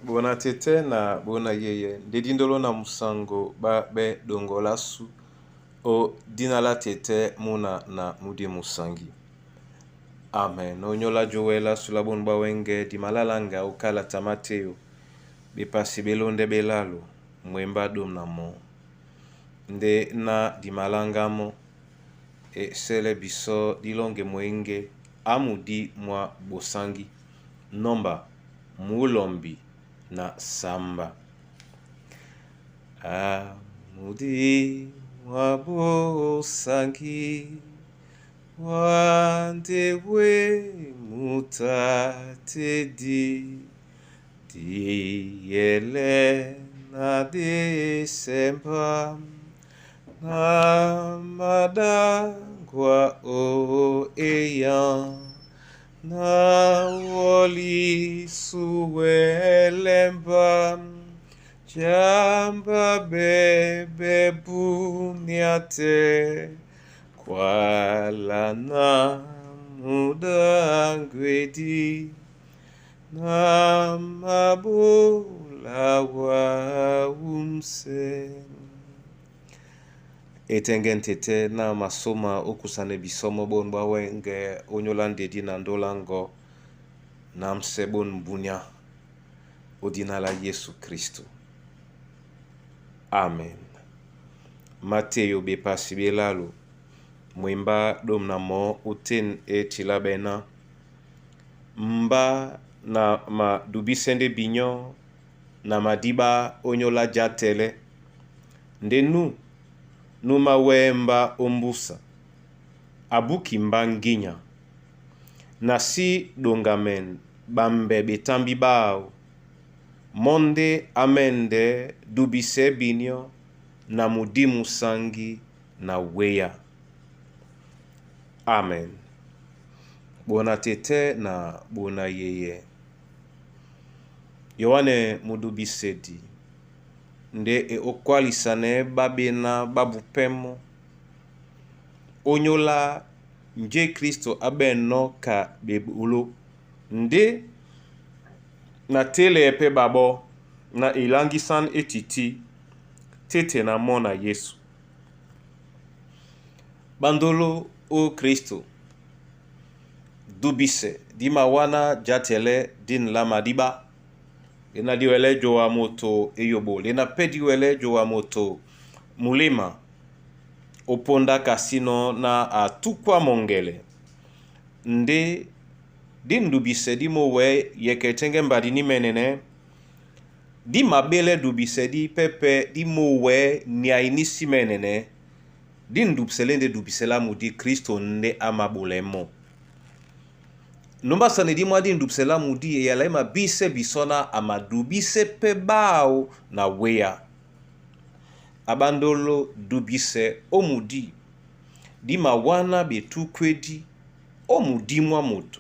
Bona tete na bona yeye nde dindolo na musango ba be dongolasu o dina la tete muna na mudi musangi. Amen. Onyola jowela sula bonu bwa wenge dimalalanga okala tamateyo bepasi belonde belalo mwemba dom na mo nde na dimalanga mo esele biso dilonge mwenge amudi mwa bosangi nomba mulombi na samba. Amudi mwa bosangi wandewe mutatedi diyele na desemba na madangwa o eya na woli suwelemba jamba bebe buniate kwalana mudangwedi na mabola wa umse. Etenge ntete na masoma okusana bisomo bonu bwa wenge onyola ndedi na ndolango na mse bonu bunia odina la Yesu Kristo. Amen. Mateyo bepasi belalo mwemba dom na mo uten etila bena mba na madubisende binyo na madiba onyola jatele nde nu numa wemba ombusa abuki mba nginya na si dongamen bambe betambi bao monde amende dubise binyo na mudi musangi na weya. Amen. Bona tete na bona yeye. Yohane mudubisedi nde e okwalisane babena babupemo onyola nje Kristo abeno ka bebolo nde na tele pe babo na elangisan etiti tete na mona Yesu. Bandolo o Kristo dubise dima wana jatele din la madiba lena diwele jowa moto eyobo lena pe diwele jowa moto mulema oponda kasino na atukwa mongele nde dindubise di mowe yeke tenge mbadi ni menene di mabele dubise di pepe di mowe niainisi menene dindubisele nde dubisela mudi Kristo nde amabulemo. Nombasane di mwa dindubisela mudi eyala emabise bisona amadubise pe bao na weya. Abandolo dubise omudi di mawana betukwedi omudi mwa moto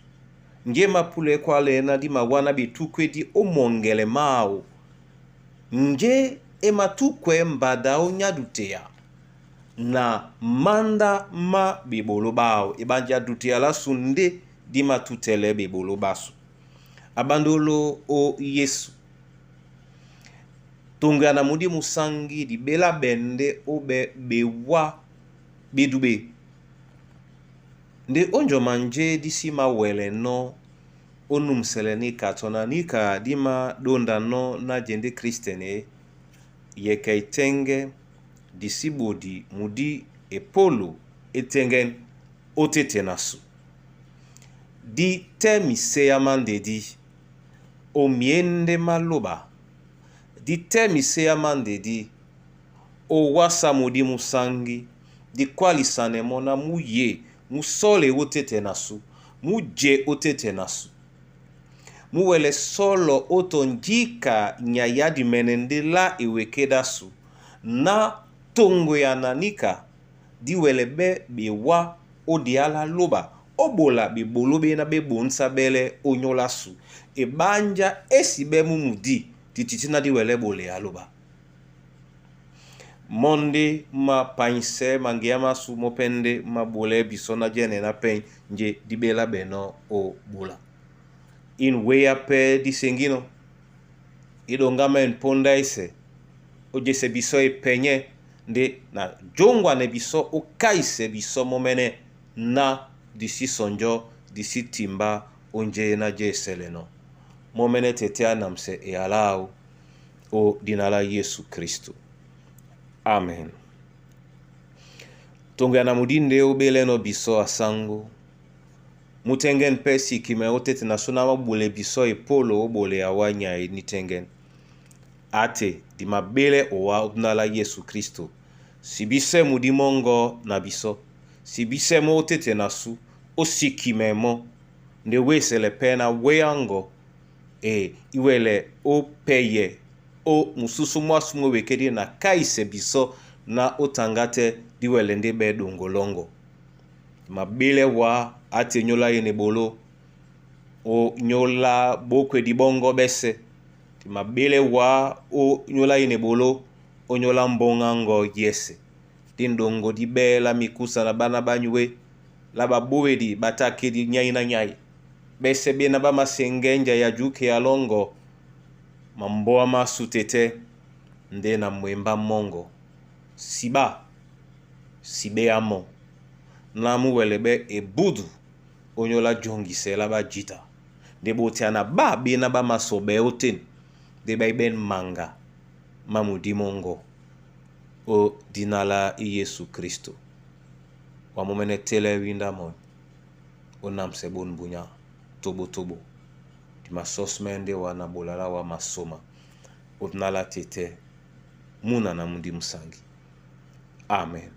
nge mapula ekwalena di mawana betukwedi omongele mao nge ematukwe mbada onyaduteya na manda ma bebolo bao ebandi aduteya lasu nde di matutele bebolo basu. Abandolo o Yesu tonga na mudi musangi dibela bende obe bewa bedube nde onjoma nje disi mawele no onumsele ni katona nika dima donda no na jende kristene yeke itenge disi bodi mudi epolo etengen otete nasu. Di te miseya mandedi omiende maloba di te miseya mandedi owasa mudi musangi di kwalisane mo na muye musole otete nasu muje otete nasu muwele solo otonjika nyaya dimenende la ewekedasu na tongo ya nanika diwele be bewa odiala loba obola bebolo be na bebonsa bele onyolasu ebanja esi be mumudi tititi na diwele bole ya loba monde ma painse mangia masu mopende mabole biso na jene na pen nje dibela beno o bola in weya pe disengino. I ɗongamɛn póndá ésɛ o jesɛ bisɔ epɛnyɛ nde na jongwanɛ bisɔ ó kaisɛ bisɔ mɔ́mɛ́nɛ́ na di sí sɔnjɔ́ di sí timbá ó njéé ná jé esɛlɛnɔ. Mɔ́mɛ́nɛ́ tɛtɛ́ á namsɛ eyalá áō ó dina lá Yesu Kristo. Amen. Tongo ya na mudi nde obélɛ́nɔ̄ bisɔ a sáŋgó. Mú tɛ́ŋgɛ́n pɛ́ sikimɛ ó tɛ́tɛ na sú ná mabule bisɔ epólo ó ɓolea wá nyay ní tɛ́ŋgɛ́n. Ate di mabélɛ́ owá ó dina lá Yesu Kristo. Si bisɛ mudi mɔ́ŋgɔ́ na bisɔ. Si bisɛ mɔ́ ó tɛ́tɛ na sú ó sikimɛ mɔ́ nde wésɛlɛ pɛ́ na wéáŋgɔ e iwɛlɛ ó pɛyɛ ó mususu mwásu mú ewekedi na kaisɛ bisɔ na ó taŋgá tɛ́ díwɛlɛ ndé ɓɛ́ ɗoŋgo lɔ́ŋgɔ. Mabélɛ́ wá á te nyóla yé na eɓoló ó nyóla ɓókwedi ɓɔ́ŋgɔ́ ɓɛ́sɛ̄. Di mabélɛ́ wá ó nyóla yé na eɓoló ó nyóla mbóŋáŋgɔ yɛ́sɛ̄. Dí ɗoŋgo dí ɓɛ́ lá mikúsa na ɓána ɓá nyué lá ɓabówedi ɓá tá kédi nyáí na nyáí. Ɓɛ́sɛ̄ ɓéná ɓá maseŋgɛ́ njaya a juke a lɔ́ŋgɔ mambóa másu tɛtɛ́ ndé na mwembá mɔ́ŋgɔ. Siɓá siɓéá mɔ́ na mú wɛlɛ ɓɛ́ ebudu ó nyóla jɔŋgisɛ lá ɓá jǐta. Nde ɓotea na ɓá ɓéná ɓá masɔɓɛɛ́ ótên ndé ɓá íɓɛ́n maŋga má mudi mɔ́ŋgɔ ó dina lá Yesu Kristo. Wa mɔ́mɛ́nɛ́ tɛ́lɛ́ wíndá mɔ́ ó námsɛ ɓôn bunyá tóbótóbó. Di masɔ́smɛ́ ndé wa na ɓola lá wa masoma ó dina lá tɛtɛ́ muna na mudi musangi. Amen.